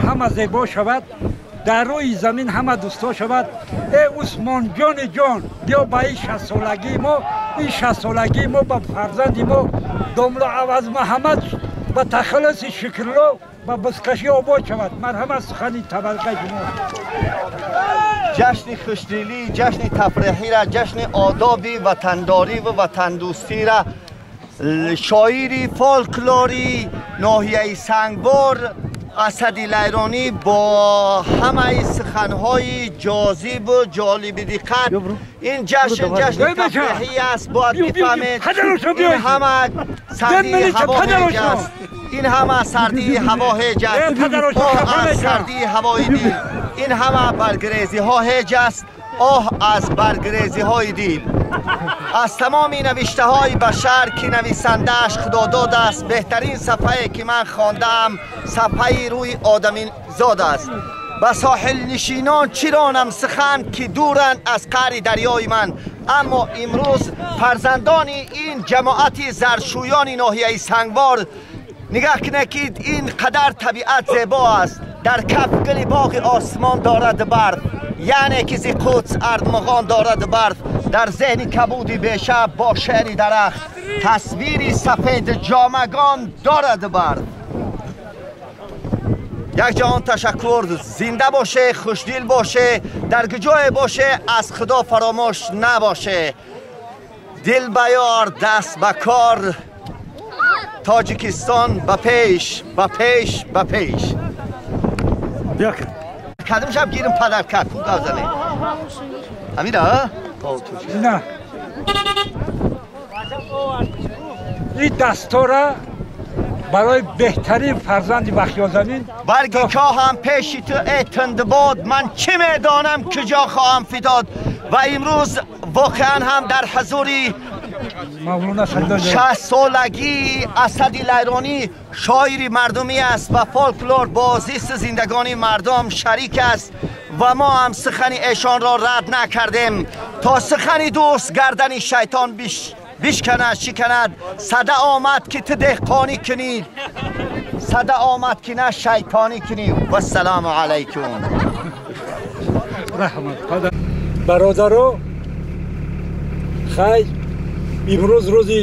ҳама зебо шавад, дар рӯи замин ҳама дӯсто шавад. Э Усмонҷони ҷон, биё ба ин 60-солагии мо, ин 60-солагии мо ба фарзанди мо домло Аваз Муҳаммад ба тахаллуси Шукрулло ба бузкашӣ обод шавад. Марҳамат, сухани табаррукаи шумо. Ҷашни хушдилӣ, ҷашни тафриҳира, ҷашни одоби ватандорӣ ва ватандӯстира шоири фолклори ноҳияи Сангвор Асади Лайронӣ бо ҳамаи суханҳои ҷозибу ҷолиби диққат. Ин ҷашн ҷашни тафриҳӣ аст, бояд бифаҳмед. Ин ҳама сардии ҳаво ҳеҷ аст, ин ҳама сардии ҳаво ҳеҷ аст, оҳ аз сардии ҳавои дил. Ин ҳама баргрезиҳо ҳеҷ аст, оҳ аз баргрезиҳои дил. Аз тамоми навиштаҳои башар ки нависандааш Худодод аст, беҳтарин сафҳае ки ман хондаам сафҳаи рӯи одамизод аст. Ба соҳилнишинон чӣ ронам сухан ки дуранд аз қаъри дарёи ман. Аммо имрӯз фарзандони ин ҷамоати заршӯёни ноҳияи Сангвор нигаҳ кунед ки ин қадар табиат зебо аст. Дар каф гули боғи осмон дорад барф, яъне ки зи Қудс армуғон дорад барф. Дар зеҳни кабуди бешаб бо шеъри дарахт тасвири сафед ҷомагон дорад барф. Як ҷаҳон ташаккур. Зинда боше, хушдил боше, дар куҷое боше аз Худо фаромӯш набоше. Дил ба ёр, даст ба кор, Тоҷикистон ба пеш, ба пеш, ба пеш. Кадом шаб гирим падарка ку гап занем? Ҳамина? На. Ин дастора барои беҳтарин фарзанди Бахтиёрзамин. Барги коҳам пеши ту э тундбод, ман чӣ медонам куҷо хоҳам фитод. Ва имрӯз воқеан ҳам дар ҳузури 60-солагии Асади Лайронӣ, шоири мардумӣ аст ва фолклор бо зисти зиндагонии мардум шарик аст ва мо ҳам сухани эшонро рад накардем. То сухани дӯст гардани шайтон бишканад, шиканад. Сада омад ки ту деҳқонӣ кунӣ, сада омад ки на шайтонӣ кунӣ. Вассалому алайкум. Раҳмат. Бародаро, хай имрӯз рӯзи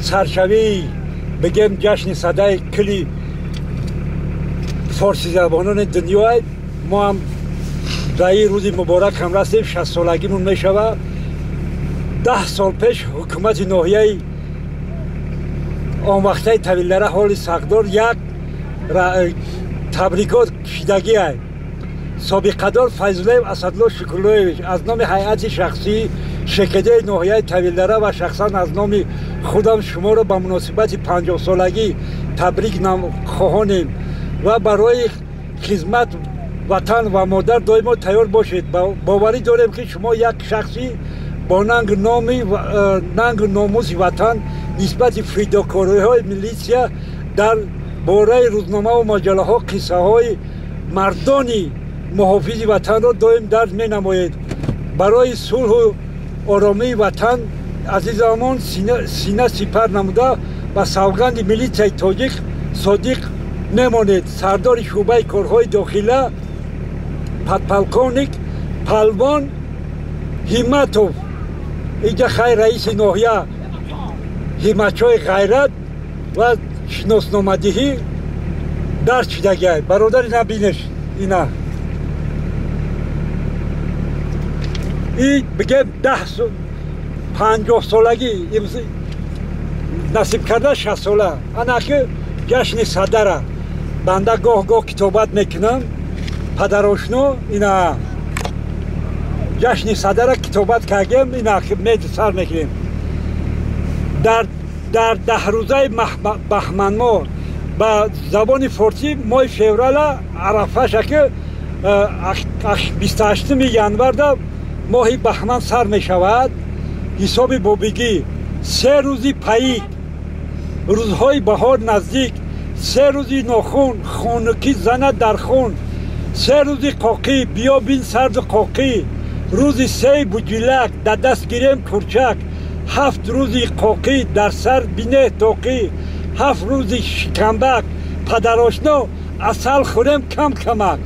саршавии бигем ҷашни садаи кулли форсизабонони дунёй, мо ҳам дар ин рӯзи муборак ҳам растем, 60-солагимон мешавад. 10 сол пеш ҳукумати ноҳияи он вақтаи Тавилдара ҳоли Сақдор як табрикот кшидагиай. Собиқадор Файзуллоев Асадулло Шукруллоевич аз номи ҳайати шахсии шекедаи ноҳияи Тавилдара ва шахсан аз номи худам шуморо ба муносибати 50-солагӣ табрик хоҳонем ва барои хизмат ватан ва модар доимо тайёр бошед. Боварӣ дорем ки шумо як шахси бо нангу номуси ватан нисбати фидокориҳои милитсия дар бораи рӯзномаву маҷаллаҳо қиссаҳои мардони муҳофизи ватанро доим дард менамоед. Барои сулҳу оромии ватан азизамон сина сипар намуда ба савганди милитсияи тоҷик содиқ мемонед. Сардори шӯъбаи корҳои дохила подполковник Палвон Ҳимматов, инҷа хай раиси ноҳия ҳимматчои ғайрат ва шиносномадиҳӣ дард шидагиай. Бародари набинеш ина и бигем 50-солагӣ насиб карда 60-сола. Ана ки ҷашни садара банда гоҳ-гоҳ китобат мекунам. Падарошно ина ҷашни садара китобат кардем, ина сар мекунем. Дар 10 рӯзаи баҳманмо ба забони форсӣ моҳи феврала арафаша ки 28 январда моҳи баҳман сар мешавад. Ҳисоби бобигӣ 3 рӯзи паик, рӯзҳои баҳор наздик, 3 рӯзи нохун, хунукӣ занад дар хун, 3 рӯзи қоқӣ, биё бин сарду қоқӣ, рӯзи 3 буҷилак, дар даст гирем курчак, 7 рӯзи қоқӣ, дар сар бинеҳ тоқӣ, 7 рӯзи шикамбак, падарошно асал хӯрем кам камак.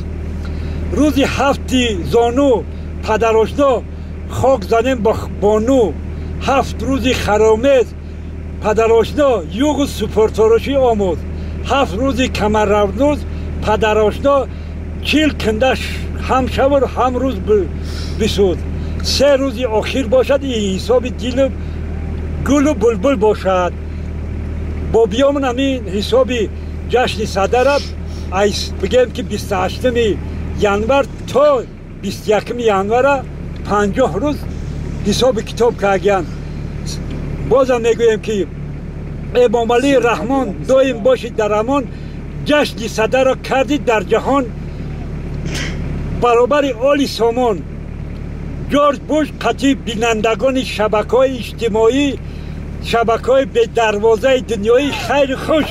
Рӯзи ҳафти зону падарошно хок занем бону. Ҳафт рӯзи харомез падарошно юғу супорторошӣ омӯз. Ҳафт рӯзи камарравнӯз падарошно чил канда ҳам шаву ҳам рӯз бисӯз. Се рӯзи охир бошад ин ҳисоби дилу гулу булбул бошад. Бо биёмон ҳамин ҳисоби ҷашни садара бигем ки 28 январ то 21 январа 50 рӯз ҳисоби китоб карданд. Бозам мегӯем ки Эмомалӣ Раҳмон доим бошид дар амон, ҷашни садаро кардид дар ҷаҳон баробари оли сомон. Ҷорҷ Буш қатъи бинандагони шабакаҳои иҷтимоӣ, шабакаҳои бедарвозаи дунёӣ хайру хуш.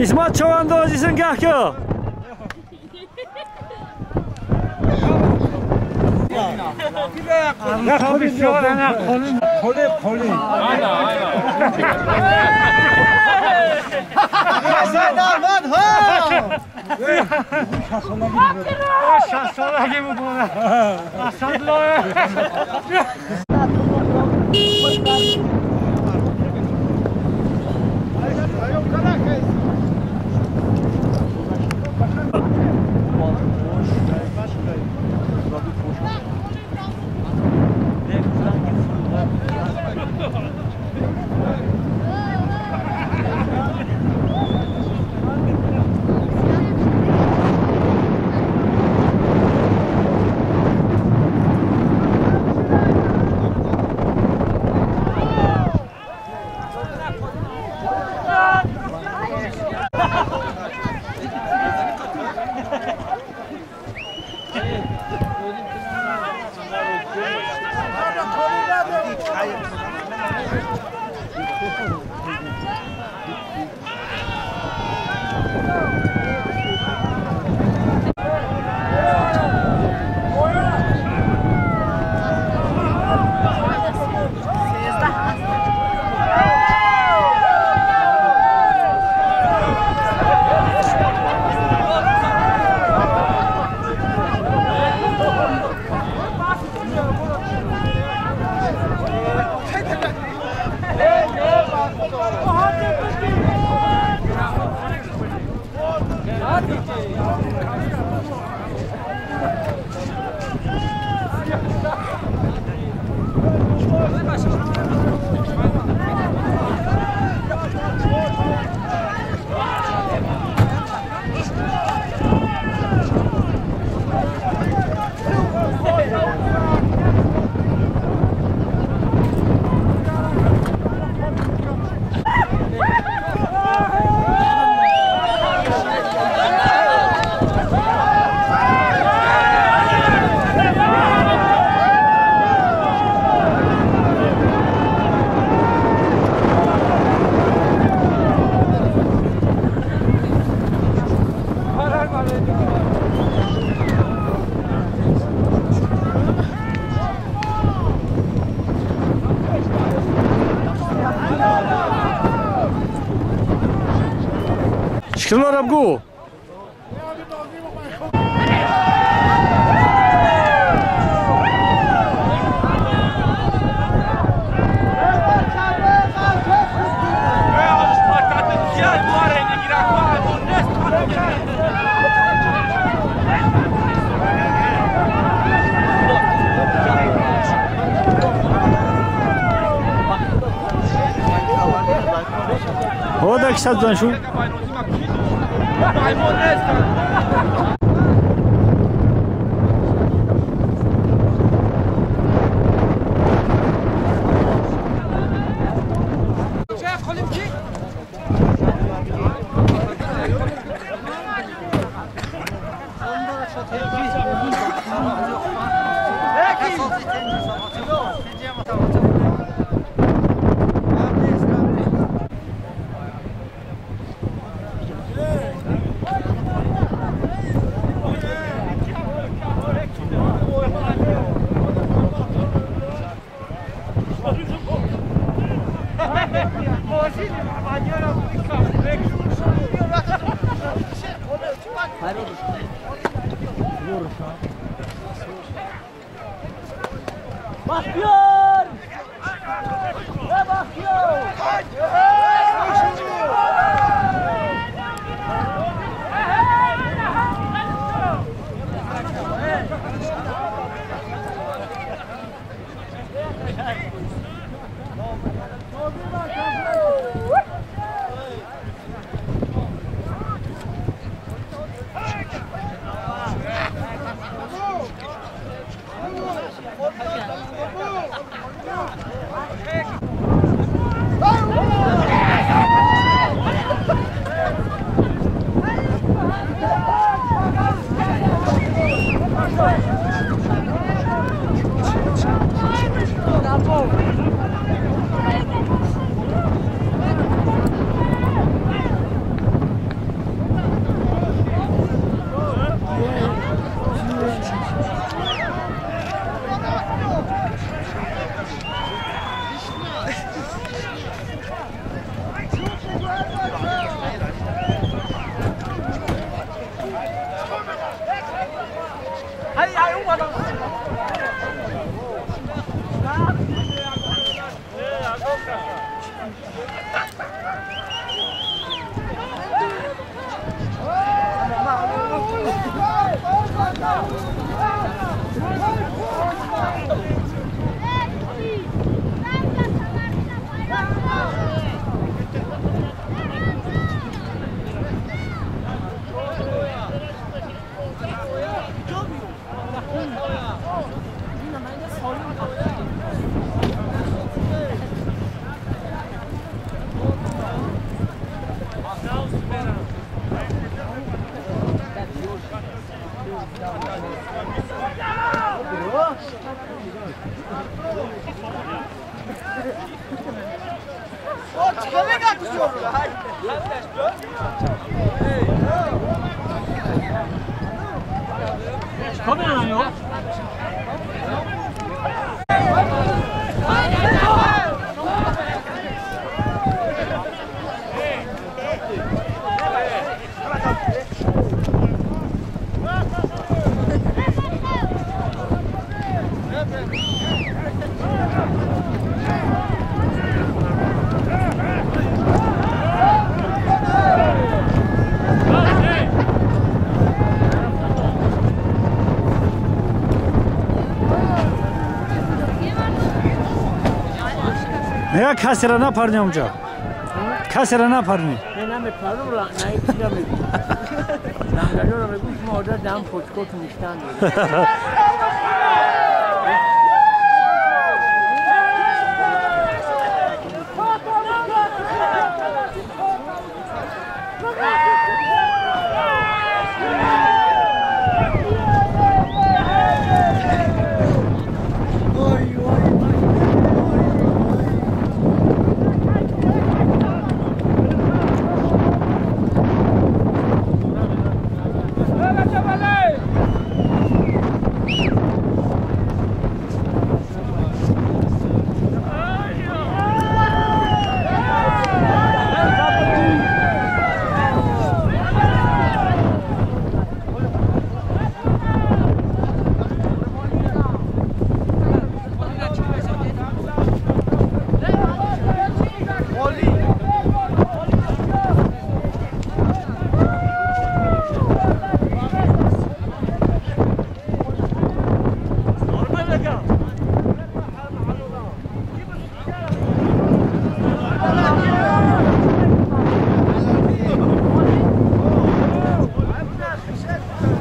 Исмат чавандозисан гахка. Шукрулло бгу. Хода кисад шу. Bakıyor! Ne bakıyor? Не касера напарни онҷо. Касера напарни. Не намепарам, не чиза мегӯям. Лангаҷоро мегӯям, шумо одат дам почкоту ништан доред.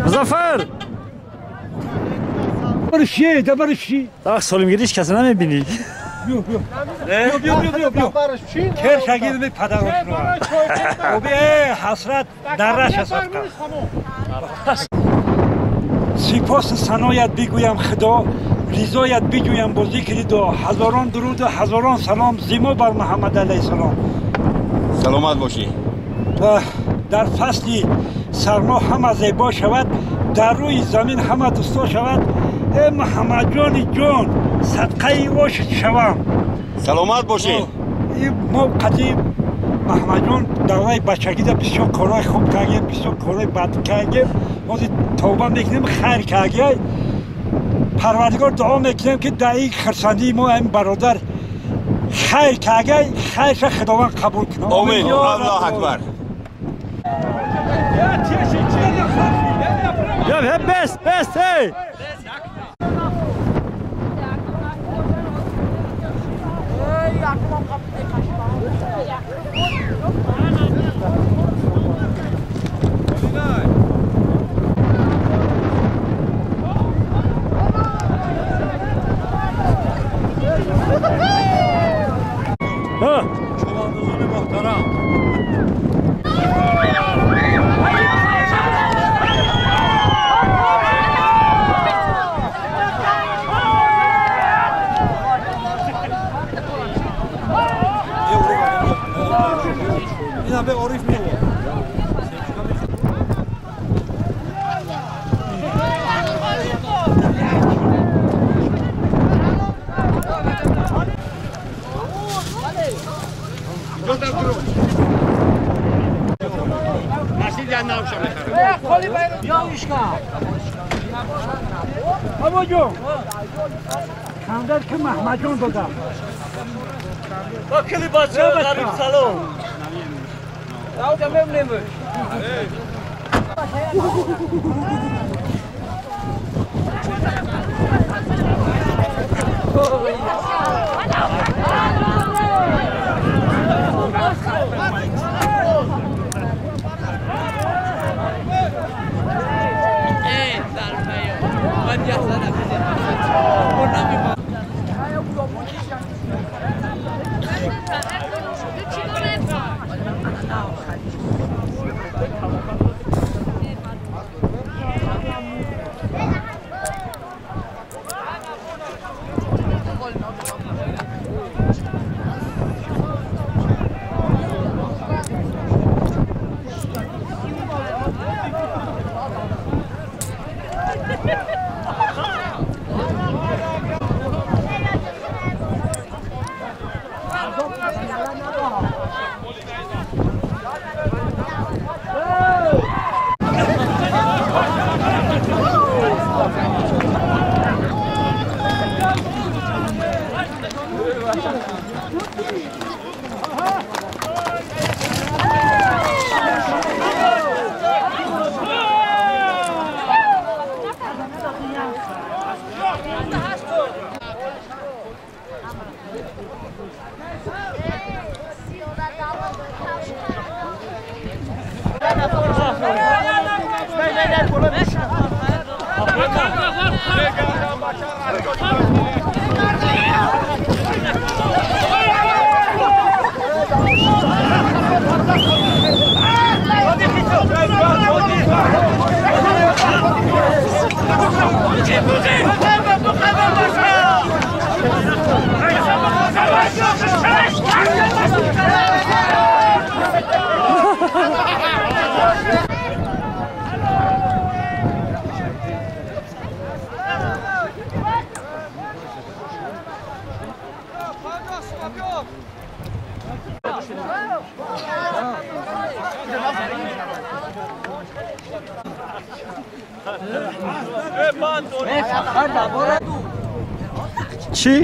Музаффар! Барши, да барши. Ах, солимгириш каса намебини. Биё, биё. Биё, биё, биё, биё. Кер шагирд ми падарошро. Оби, ҳасрат дараш ҳасрат. Сипос саноят бигӯям Худо, ризоят биҷӯям бо зикри дуо. Ҳазорон дуруду ҳазорон салом зимо бар Муҳаммад алайҳиссалом. Саломат бошӣ. Дар фасли сармо ҳама зебо шавад, дар рӯи замин ҳама дӯсто шавад. Э Муҳаммадҷони ҷон, садқаи ошид шавам. Саломат бошӣ. Мо қати Маҳмадҷон давраи бачагида бисёр корҳои хуб кардем, бисёр корҳои бад кардем. Ҳозир тавба мекунем, хайр кардем. Парвардигор дуо мекунем, ки дар ин хурсандии мо ин бародар хайр карда, хайрша Худованд қабул кунад. Омин. Аллоҳу акбар. Я бес, бес, эй! Кандар ки Маҳмадҷон додам. Ба кили бача ғариб салом. Давда мемлемуш. Чӣ?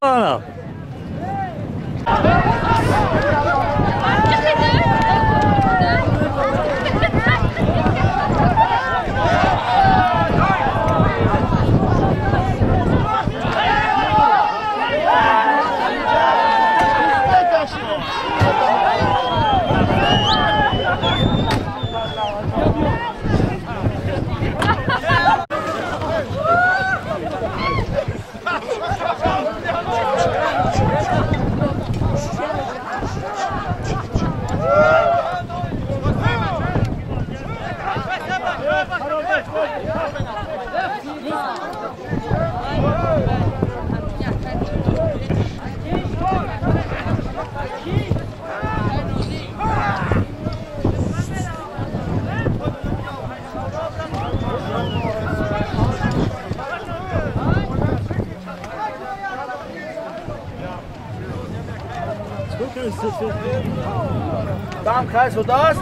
Ана. Дам кай шудааст?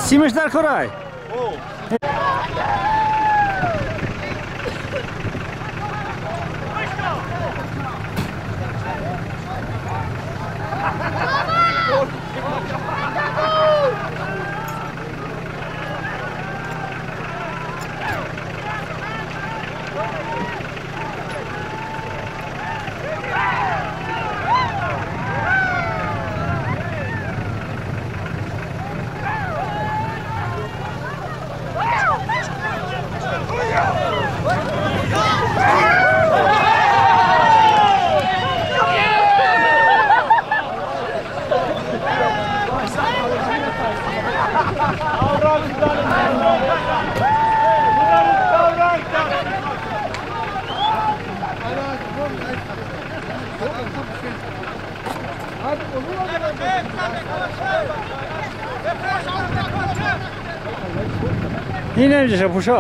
Симаш дар корай. ин инҷаша пӯшо.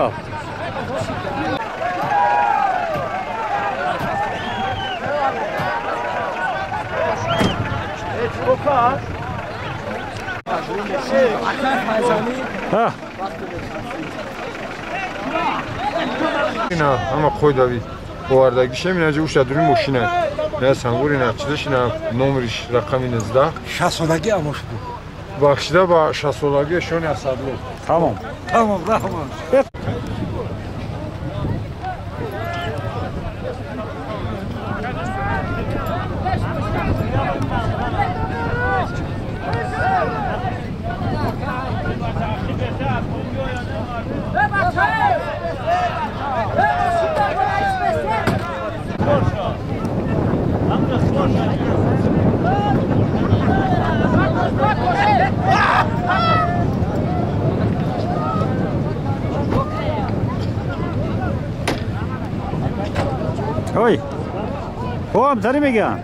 Ина ҳама қойдави овардагишем, инаҷа уша дури мошина. Ина сангур, ина чизаш, ина номериш рақами 19. 60 солаги амош буд. Бахшида ба 60 солагии Шони Асадло. Тамом. Тамом, раҳмат. Ой, о, тари мегам.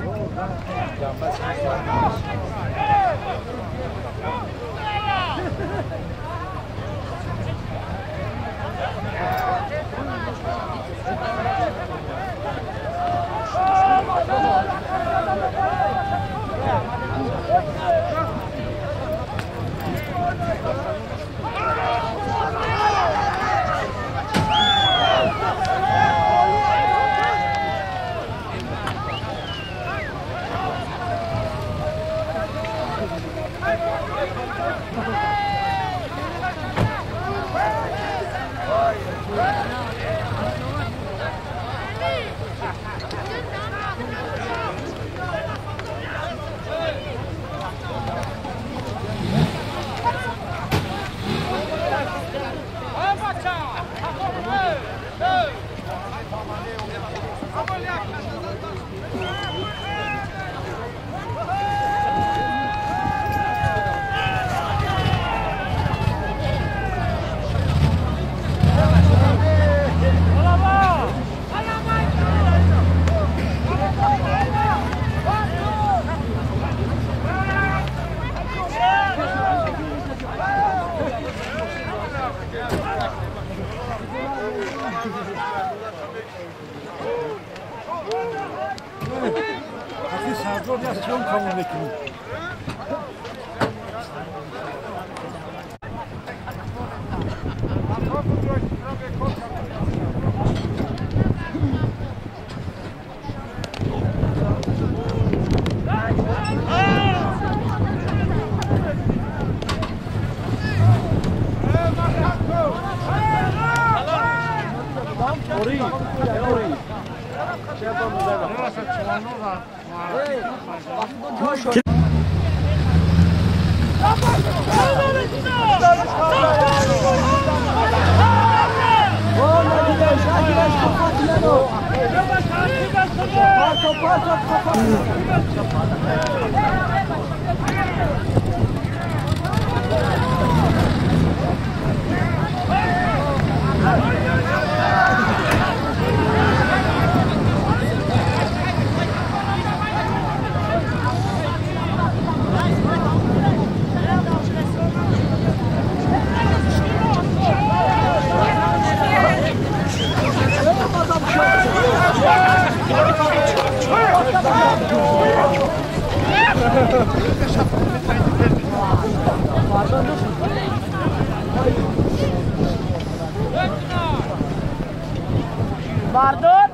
Mardon,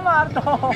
Mardon.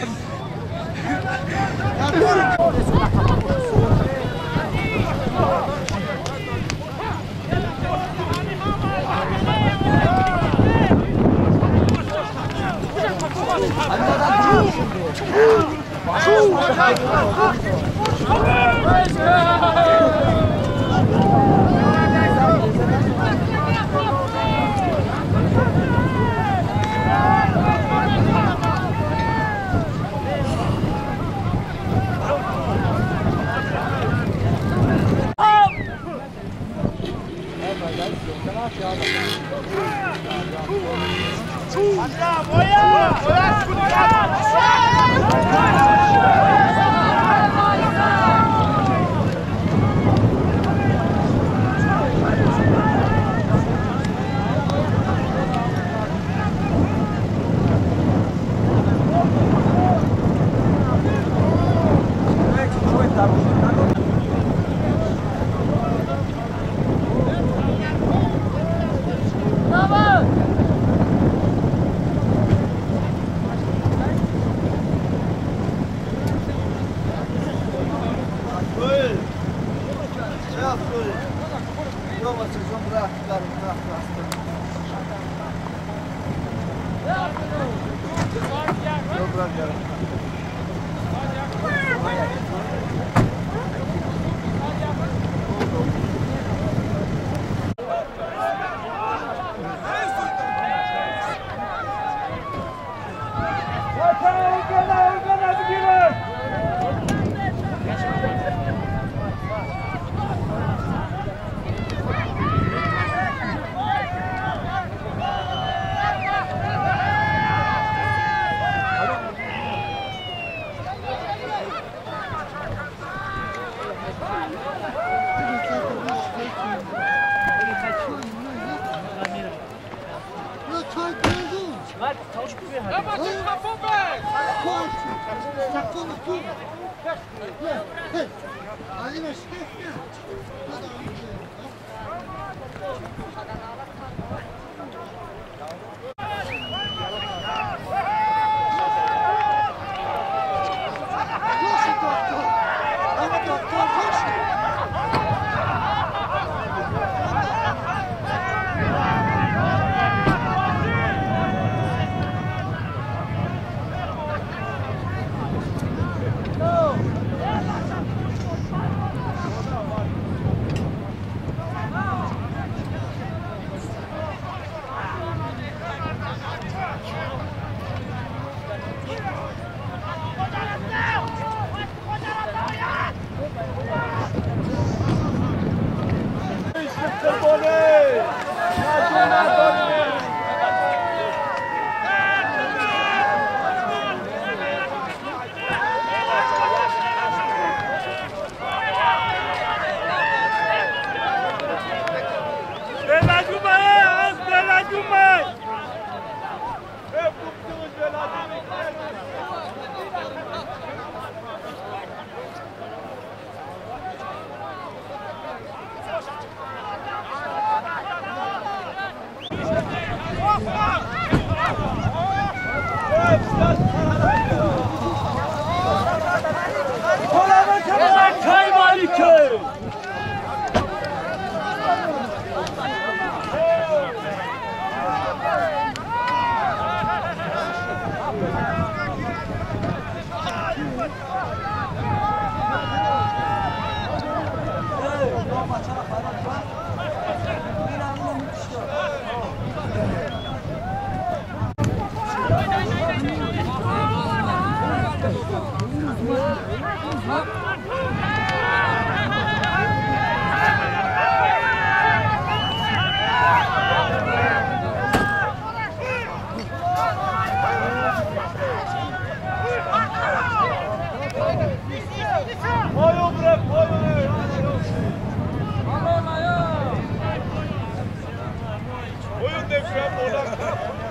Oyun deprem olak.